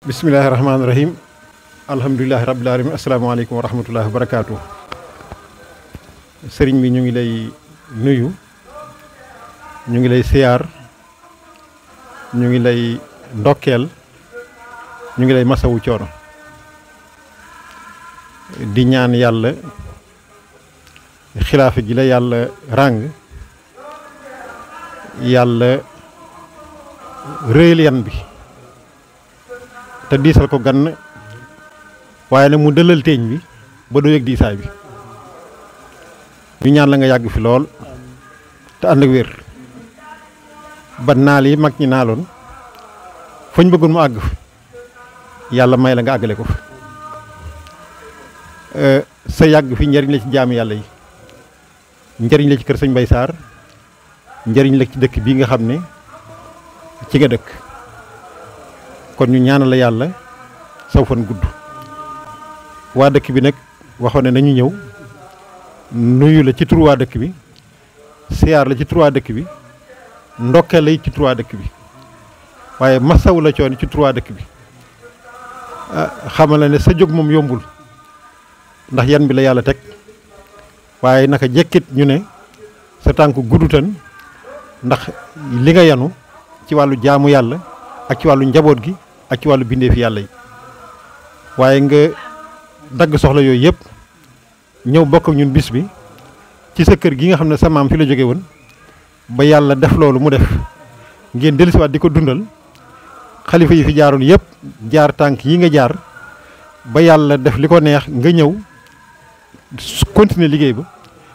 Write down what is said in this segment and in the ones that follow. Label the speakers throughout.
Speaker 1: bismillahirrahmanirrahim. Alhamdulillahi rabbil alamin. Assalamualaikum warahmatullahi wabarakatuh. Serigne bi ñu ngi lay nuyu, ñu ngi lay siyaar, ñu ngi lay ndokkeel, ñu ngi lay masawu coono di ñaan yàlla xilaafa gi la yàlla ràng yàlla réyal yan bi te diisal ko gann waaye nag mu dëlal teeñ bi ba doo yëg diisaay bi ñu ñaan la nga yàgg fi lool te ànd ak wér ba naal yi mag ñi naaloon fañ bëggoon mu àgg yàlla may la nga àggale ko fa sa yàgg fi njëriñ la ci jaami yàlla yi, njëriñ la ci kër sëñ Mbaye Sarr, njëriñ la ci dëkk bii nga xam ne ci nga dëkk. kon ñu ñaanal la yàlla saw fan gudd. waa dëkk bi nag waxoon ne nañu ñëw nuyu la ci tur waa dëkk bi, siyaar la ci tur waa dëkk bi, ndokkeel la ci tur waa dëkk bi, waaye masawu la coon ci tur waa dëkk bi. xamal la ne sa jóg moom yombul ndax yan bi la yàlla teg, waaye naka jekkit ñu ne sa tànk guddutan ndax li nga yanu ci wàllu jaamu yàlla ak ci wàllu njaboot gi ak ci wàllu bindeefi yàlla yi, waaye nga dagg soxla yooyu yëpp ñëw bokk ñun bis bi ci sa kër gi nga xam ne sa maam fi la jóge woon ba yàlla def loolu mu def ngeen dellusiwaat di ko dundal. xalifa yi fi jaaroon yëpp jaar tànk yi nga jaar ba yàlla def li ko neex nga ñëw continuer liggéey ba.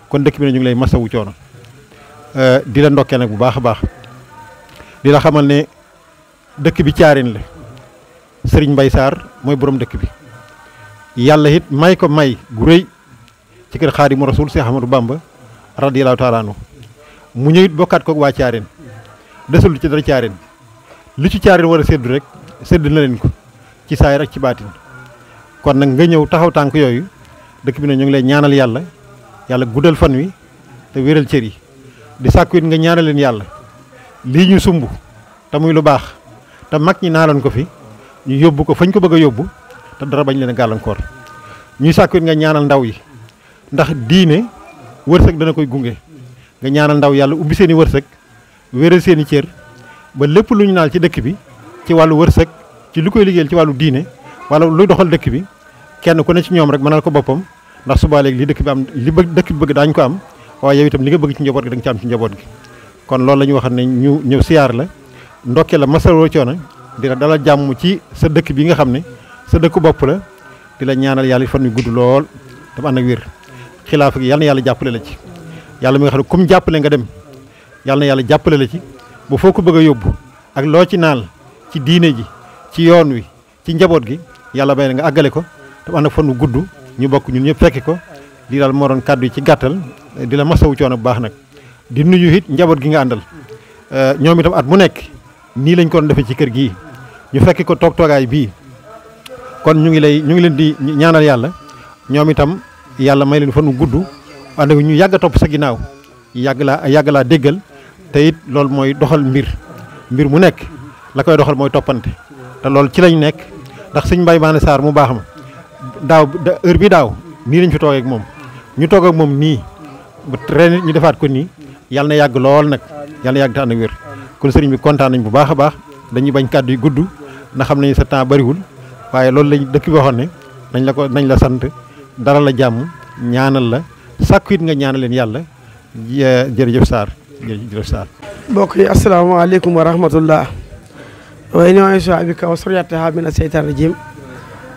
Speaker 1: kon dëkk bi ne ñu ngi lay masawu coono di la ndokkee nag bu baax a baax di la xamal ne dëkk bi caarin la. Serigne Mbaye Sarr mooy borom dëkk bi, yàlla it may ko may gu rëy ci kër Xaadimu Rasuul Cheikh Ahmadou Bamba radiyallahu taala anhu mu ñëw it bokkaat ko waa caarin desul ci dara caarin li ci caarin war a séddu rek sédd na leen ko ci saayir ak ci baatin. kon nag nga ñëw taxaw tànk yooyu dëkk bi ne ñu ngi lay ñaanal yàlla yàlla guddal fan wi te wéral cër yi di sàkku it nga ñaanal leen yàlla lii ñu sumb te muy lu baax te mag ñi naaloon ko fi ñu yóbbu ko fañ ko bëgg a yóbbu te dara bañ leen a gàllankoor. ñuy sàkku it nga ñaanal ndaw yi ndax diine wërsëg dana koy gunge nga ñaanal ndaw yàlla ubbi seen i wërsëg wéral seen i cër ba lépp lu ñu naal ci dëkk bi ci wàllu wërsëg ci lu koy liggéeyal ci wàllu diine wala luy doxal dëkk bi kenn ku ne ci ñoom rek mënal ko boppam. ndax subaa léegi li dëkk bi am li dëkk bi bëgg daañu ko am waaye yow itam li nga bëgg ci njaboot gi da nga ci am ci njaboot gi. kon loolu la ñu wax ne ñu ñëw siyaar la ndokkee la masaloo coono di la dalal jàmm ci sa dëkk bi nga xam ne sa dëkku bopp la di la ñaanal yàlla fan wi gudd lool dafa ànd ak wér. xilaafa gi yal na yàlla jàppale la ci yàlla mi nga xam ne comme jàppale nga dem yàlla na yàlla jàppale la ci ba foo ko bëgg a yóbbu ak loo ci naal ci diine ji ci yoon wi ci njaboot gi yàlla bay na nga àggale ko dafa ànd ak fan wu gudd. ñu bokk ñun ñëpp fekki ko lii daal moo doon kàddu yi ci gàttal di la masawu coono bu baax nag di nuyu it njaboot gi nga àndal ñoom itam at mu nekk nii lañ ko doon defee ci kër gii ñu fekki ko toogaay bii. kon ñu ngi leen di ñaanal yàlla ñoom itam yàlla may leen fan wu gudd ànd ak ñu yàgg a topp sa ginnaaw yàgg laa déggal te it loolu mooy doxal mbir mu nekk la koy doxal mooy toppante te loolu ci lañ nekk ndax sëñ Mbaye Mané Sarr mu baax ma daaw heure bi daaw nii lañ fi toogee ak moom ñu toog ak moom nii ba ren ñu defaat ko nii yàlla na yàgg lool nag yàlla na yàgg te ànd ak wér. kon sëriñ bi kontaan nañ bu baax a baax dañuy bañ kàddu yi gudd ndax xam nañu sa temps bariwul waaye loolu lañ dëkk bi waxoon ne nañ la sant dara la jàmm ñaanal la sàkku it nga ñaanal leen yàlla jërëjëf Sarr jërëjëf Sarr.
Speaker 2: mbokk yi asalaamaaleykum wa rahmatullah wa inna bika wa suriyataha mina seytaan rajim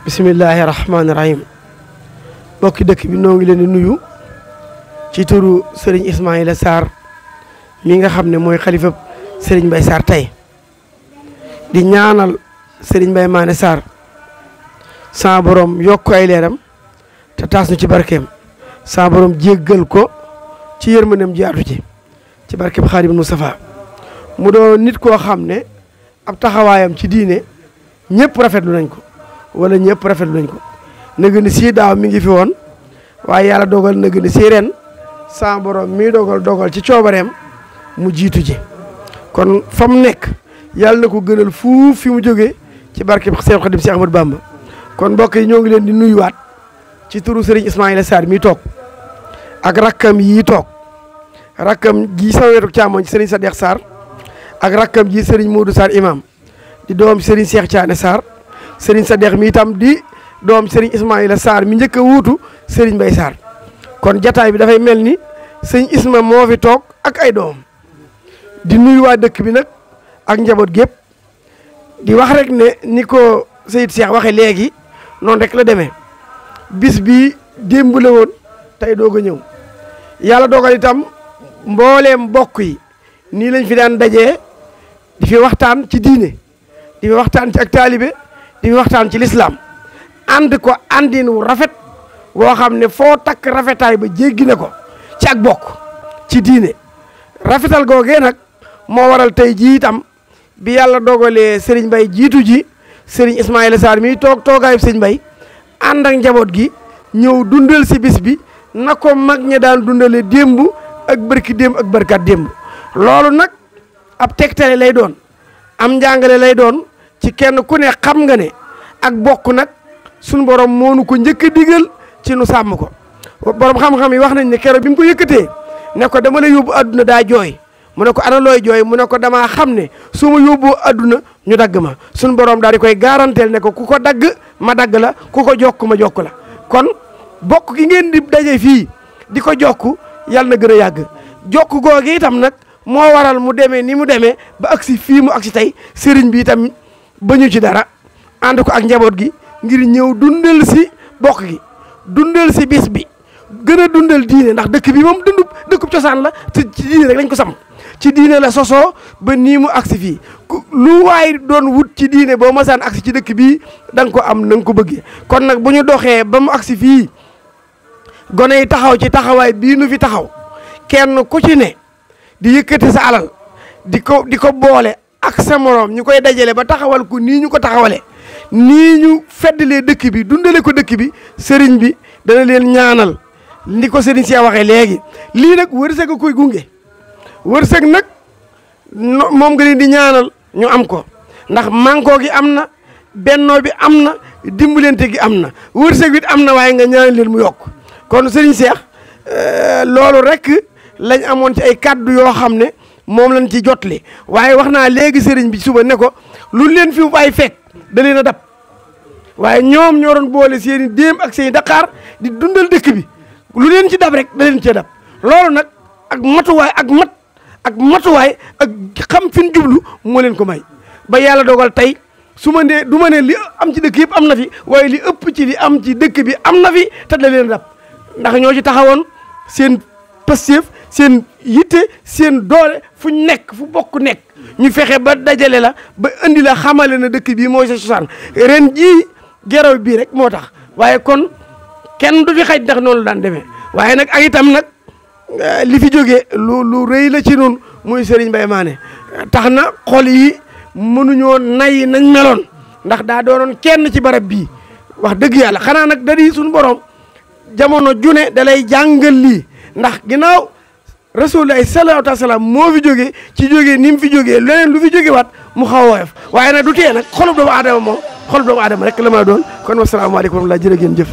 Speaker 2: bismillahi rahmaani rahim. mbokki dëkk bi noo ngi leen di nuyu ci turu Serigne Ismaïla Sarr mi nga xam ne mooy xalifa Serigne Mbaye Sarr tey di ñaanal Serigne Mbaye Mané Sarr sa borom yokk ay leeram te taas nu ci barkeem sa borom jéggal ko ci yërmandeem jaatu ci barkeem Xaadimu Mustafaa mu doon nit koo xam ne ab taxawaayam ci diine ñëpp rafetlu nañ ko wala ñëpp rafetlu nañ ko. nëgë ni si daaw mi ngi fi woon waaye yàlla dogal nëgë ni si ren sa borom mi dogal ci coobareem mu jiitu ji kon fa mu nekk yàlla na ko gënal fuuf fi mu jógee ci barke Seex Xaadim Seex Ahmadu Bamba kon mbokk yi ñoo ngi leen di nuyuwaat ci turu Serigne Ismaïla Sarr mi toog ak rakkam yi toog rakkam ji sama wetu càmmoñ Serigne Sadex Sarr ak rakkam ji Serigne Modou Sarr imam di doom Serigne Cheikh Thiané Sarr Serigne Sadex mi itam di doom Serigne Ismaïla Sarr mi njëkk a wuutu Serigne Mbaye Sarr kon jataay bi dafay mel ni sëñ Isma moo fi toog ak ay doom di nuyu waa dëkk bi nag ak njaboot gépp di wax rek ne ni ko Seyid Cheikh waxe léegi noonu rek la demee bis bi démb la woon tey doog a ñëw yàlla dogal itam mbooleem mbokk yi nii lañ fi daan dajee di fi waxtaan ci diine di fi waxtaan ci ak taalibe di fi waxtaan ci lislaam ànd ko àndin wu rafet woo xam ne foo takk rafetaay ba jéggi na ko ci ak bokk ci diine rafetal googee nag moo waral tey jii itam bi yàlla dogalee Serigne Mbaye jiitu ji Serigne Ismaïla Sarr mi toog toogaayu Serigne Mbaye ànd ak njaboot gi ñëw dundal si bis bi na ko mag ña daan dundale démb ak bërki démb ak bërkat démb loolu nag ab tegtale lay doon am njàngale lay doon ci kenn ku ne xam nga ne ak bokk nag suñu borom moo nu ko njëkk a digal ci nu sàmm ko borom xam-xam yi wax nañ ne keroog bi mu ko yëkkatee ne ko dama la yóbbu àdduna daa jooy mu ne ko ana looy jooy mu ne ko damaa xam ne su ma yóbboo àdduna ñu dagg ma suñu borom daal di koy garanteel ne ko ku ko dagg ma dagg la ku ko jokk ma jokk la kon bokk gi ngeen di daje fii di ko jokk yàlla na gën a yàgg jokk googu itam nag moo waral mu demee ni mu demee ba agsi fii mu agsi tey sëriñ bi itam bañu ci dara ànd ko ak njaboot gi ngir ñëw dundal si bokk gi dundal si bis bi gën a dundal diine ndax dëkk bi moom dëkkub cosaan la te ci diine rek lañ ko sam ci diine la sosoo ba nii mu agsi fii lu waay doon wut ci diine boo masaan agsi ci dëkk bii da nga ko am na nga ko bëggee kon nag bu ñu doxee ba mu agsi fii gone yi taxaw ci taxawaay bii nu fi taxaw kenn ku ci ne di yëkkati sa alal di ko boole ak sa morom ñu koy dajale ba taxawal ko nii ñu ko taxawale nii ñu feddalee dëkk bi dundale ko dëkk bi sëriñ bi dana leen ñaanal ni ko sëriñ si waxee léegi lii nag wërsëg a koy gunge wërsëg nag moom nga leen di ñaanal ñu am ko ndax mànkoo gi am na bennoo bi am na dimbalante gi am na wërsëg bi am na waaye nga ñaanal leen mu yokk kon sëriñ Cheikh loolu rek lañ amoon ci ay kaddu yoo xam ne moom lañ ci jotli waaye wax naa léegi sëriñ bi suba ne ko lu leen fi waay fekk da leen a dab waaye ñoom ñoo doon boole seen i déem ak seen i daqaar di dundal dëkk bi lu leen ci dab rek da leen cee dab loolu nag ak matuwaay ak matuwaay ak xam fi ñu jublu moo leen ko may ba yàlla dogal tey su ma nee du ma ne li am ci dëkk yëpp am na fi waaye li ëpp ci li am ci dëkk bi am na fi te da leen dab ndax ñoo ci taxawoon seen pësteef seen yitte seen doole fu nekk fu bokk nekk ñu fexe ba dajale la ba indi la xamale na dëkk bii mooy sa cosaan ren jii geraw bii rek moo tax waaye kon kenn du fi xaj ndax noonu la daan demee waaye nag ak itam nag li fi jógee lu rëy la ci noonu muy Serigne Mbaye Mané tax na xol yi mënuñoo nay nañ meloon ndax daa doonoon kenn ci barab bii wax dëgg yàlla xanaa nag da di suñu borom jamono june da lay jàngal lii ndax ginnaaw rasulullah sallallahu alayhi wa sallam moo fi jógee ci jógee ni mu fi jógee leneen lu fi jóge waat mu xaw a woyof waaye nag du tee nag xolub doomu aadama moom xolub doomu aadama rek la ma doon kon wasalaamaaleykum wa rahmatulah jërë ngeen jëf